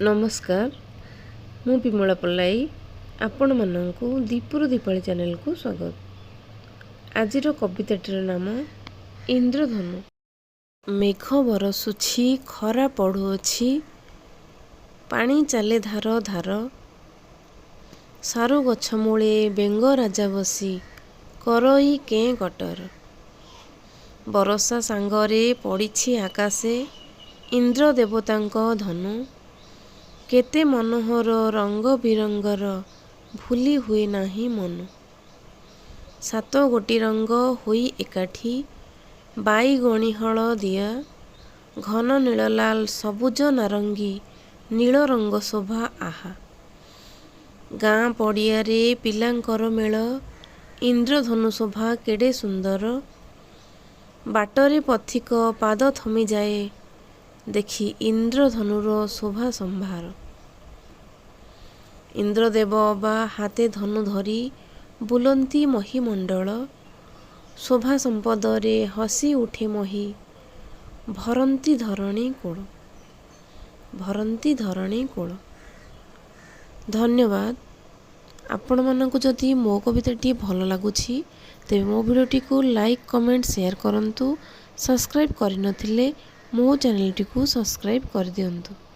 ନମସ୍କାର, ମୁଁ ବିମଳା ପଲାଇ, ଆପଣମାନଙ୍କୁ ଦୀପୁର ଦୀପାଳି ଚ୍ୟାନେଲକୁ ସ୍ୱାଗତ। ଆଜିର କବିତାଟିର ନାମ ଇନ୍ଦ୍ରଧନୁ। ମେଘ ବରଷୁଛି, ଖରା ପଡ଼ୁଅଛି, ପାଣି ଚାଲେ ଧାର ଧାର। ସାରୁ ଗଛ ମୂଳେ ବେଙ୍ଗ ରାଜା ବସି କରଇ କେଁ କଟର। ବରଷା ସାଙ୍ଗରେ ପଡ଼ିଛି ଆକାଶେ ଇନ୍ଦ୍ର ଦେବତାଙ୍କ ଧନୁ। କେତେ ମନୋହର ରଙ୍ଗ ବିରଙ୍ଗର, ଭୁଲି ହୁଏ ନାହିଁ ମନୁ। ସାତ ଗୋଟି ରଙ୍ଗ ହୋଇ ଏକାଠି, ବାଇଗଣୀ ହଳଦିଆ, ଘନ ନୀଳ ଲାଲ ସବୁଜ ନାରଙ୍ଗୀ, ନୀଳ ରଙ୍ଗ ଶୋଭା ଆହା। ଗାଁ ପଡ଼ିଆରେ ପିଲାଙ୍କର ମେଳ, ଇନ୍ଦ୍ରଧନୁ ଶୋଭା କେଡ଼େ ସୁନ୍ଦର। ବାଟରେ ପଥିକ ପାଦ ଥମିଯାଏ ଦେଖି ଇନ୍ଦ୍ରଧନୁର ଶୋଭା ସମ୍ଭାର। ଇନ୍ଦ୍ରଦେବ ଅବା ହାତେ ଧନୁ ଧରି ବୁଲନ୍ତି ମହୀମଣ୍ଡଳ। ଶୋଭା ସମ୍ପଦରେ ହସି ଉଠେ ମହୀ, ଭରନ୍ତି ଧରଣୀ କୋଳ, ଭରନ୍ତି ଧରଣୀ କୋଳ। ଧନ୍ୟବାଦ। ଆପଣମାନଙ୍କୁ ଯଦି ମୋ କବିତାଟି ଭଲ ଲାଗୁଛି, ତେବେ ମୋ ଭିଡ଼ିଓଟିକୁ ଲାଇକ୍, କମେଣ୍ଟ, ସେୟାର କରନ୍ତୁ। ସବସ୍କ୍ରାଇବ୍ କରିନଥିଲେ ମୋ ଚ୍ୟାନେଲଟିକୁ ସବସ୍କ୍ରାଇବ୍ କରିଦିଅନ୍ତୁ।